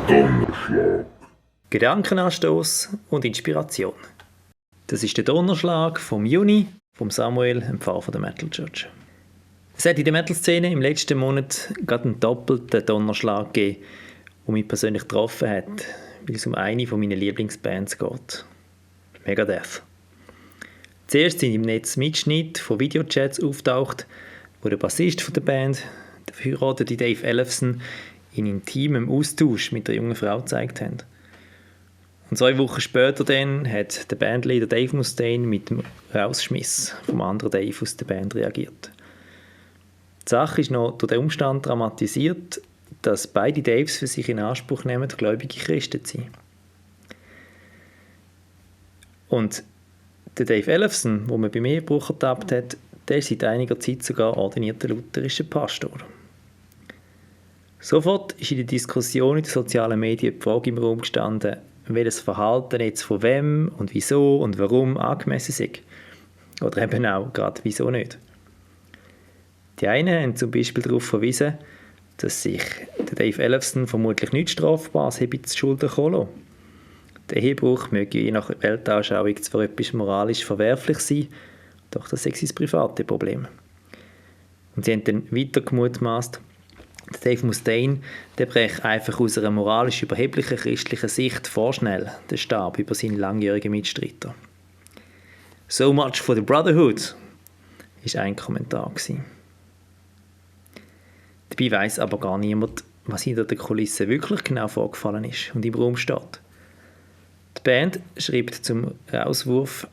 Donnerschlag. Gedankenanstoß und Inspiration. Das ist der Donnerschlag vom Juni, vom Samuel, dem Pfarrer der Metal Church. Es hat in der Metal-Szene im letzten Monat gerade einen doppelten Donnerschlag gegeben, der mich persönlich getroffen hat, weil es um eine meiner Lieblingsbands geht. Megadeth. Zuerst sind im Netz Mitschnitte von Videochats auftaucht, wo der Bassist der Band, der verheiratete Dave Ellefson, in intimem Austausch mit der jungen Frau gezeigt haben. Und 2 Wochen später dann hat der Bandleader Dave Mustaine mit dem Rausschmiss vom anderen Dave aus der Band reagiert. Die Sache ist noch durch den Umstand dramatisiert, dass beide Daves für sich in Anspruch nehmen, gläubige Christen zu sein. Und der Dave Ellefson, den man beim Ehebruch ertappt hat, der ist seit einiger Zeit sogar ordinierter lutherischer Pastor. Sofort ist in der Diskussion in den sozialen Medien die Frage im Raum gestanden, welches Verhalten jetzt von wem und wieso und warum angemessen ist. Oder eben auch gerade wieso nicht. Die einen haben zum Beispiel darauf verwiesen, dass sich der Dave Ellefson vermutlich nichts Strafbares habe zu Schulden kommen lassen. Der Ehebruch möge je nach Weltanschauung zwar etwas moralisch verwerflich sein, doch das sei sein privates Problem. Und sie haben dann weiter gemutmaßt, Dave Mustaine, der breche einfach aus einer moralisch überheblichen christlichen Sicht vorschnell den Stab über seinen langjährigen Mitstreiter. «So much for the Brotherhood», war ein Kommentar. Dabei weiss aber gar niemand, was hinter der Kulisse wirklich genau vorgefallen ist und im Raum steht. Die Band schreibt zum Rauswurf,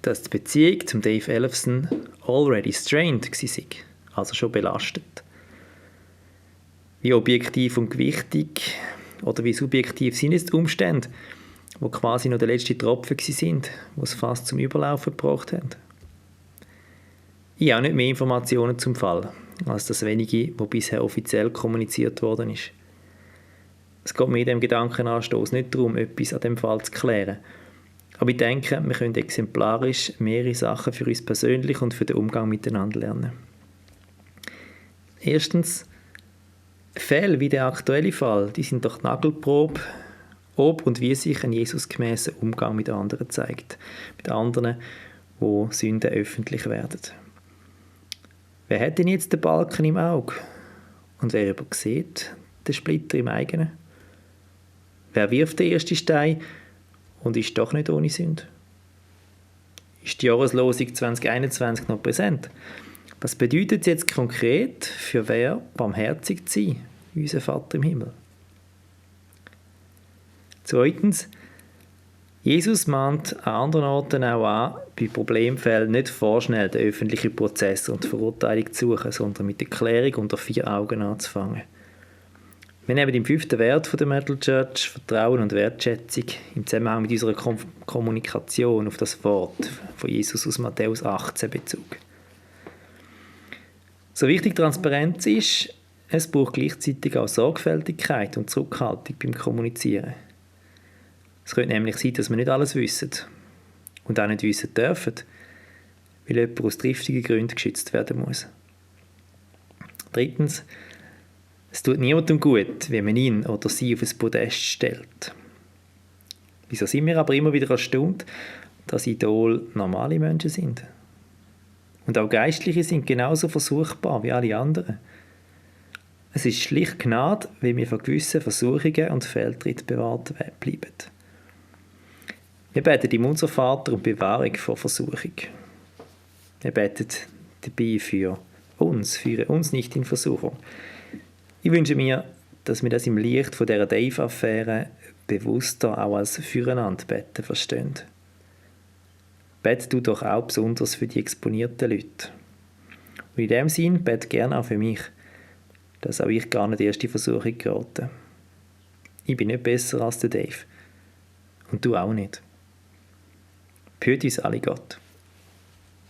dass die Beziehung zum Dave Ellefson already strained war, also schon belastet. Wie objektiv und gewichtig oder wie subjektiv sind es die Umstände, die quasi noch der letzte Tropfen waren, die es fast zum Überlaufen gebracht haben. Ich habe auch nicht mehr Informationen zum Fall, als das wenige, was bisher offiziell kommuniziert worden ist. Es geht mir in diesem Gedankenanstoß nicht darum, etwas an dem Fall zu klären. Aber ich denke, wir können exemplarisch mehrere Sachen für uns persönlich und für den Umgang miteinander lernen. Erstens, Fälle wie der aktuelle Fall, die sind doch Nagelprobe, ob und wie sich ein jesusgemäßer Umgang mit anderen zeigt. Mit anderen, wo Sünden öffentlich werden. Wer hat denn jetzt den Balken im Auge? Und wer übersieht den Splitter im eigenen? Wer wirft den ersten Stein und ist doch nicht ohne Sünde? Ist die Jahreslosung 2021 noch präsent? Was bedeutet es jetzt konkret, für wer barmherzig zu sein, unser Vater im Himmel? Zweitens, Jesus mahnt an anderen Orten auch an, bei Problemfällen nicht vorschnell den öffentlichen Prozess und die Verurteilung zu suchen, sondern mit der Klärung unter 4 Augen anzufangen. Wir nehmen im 5. Wert der Metal Church Vertrauen und Wertschätzung im Zusammenhang mit unserer Kommunikation auf das Wort von Jesus aus Matthäus 18 Bezug. So wichtig Transparenz ist, es braucht gleichzeitig auch Sorgfältigkeit und Zurückhaltung beim Kommunizieren. Es könnte nämlich sein, dass wir nicht alles wissen und auch nicht wissen dürfen, weil jemand aus triftigen Gründen geschützt werden muss. Drittens, es tut niemandem gut, wenn man ihn oder sie auf ein Podest stellt. Wieso sind wir aber immer wieder erstaunt, dass Idole normale Menschen sind? Und auch Geistliche sind genauso versuchbar wie alle anderen. Es ist schlicht Gnade, wenn wir von gewissen Versuchungen und Fehltritten bewahrt bleiben. Wir beten im Unser Vater um Bewahrung vor Versuchung. Wir beten dabei für uns, führe uns nicht in Versuchung. Ich wünsche mir, dass wir das im Licht von dieser Dave-Affäre bewusster auch als Füreinander-Beten verstehen. Bete du doch auch besonders für die exponierten Leute. Und in dem Sinn bete gerne auch für mich, dass auch ich gar nicht erst in Versuchung gerate. Ich bin nicht besser als der Dave. Und du auch nicht. Behüte uns alle Gott.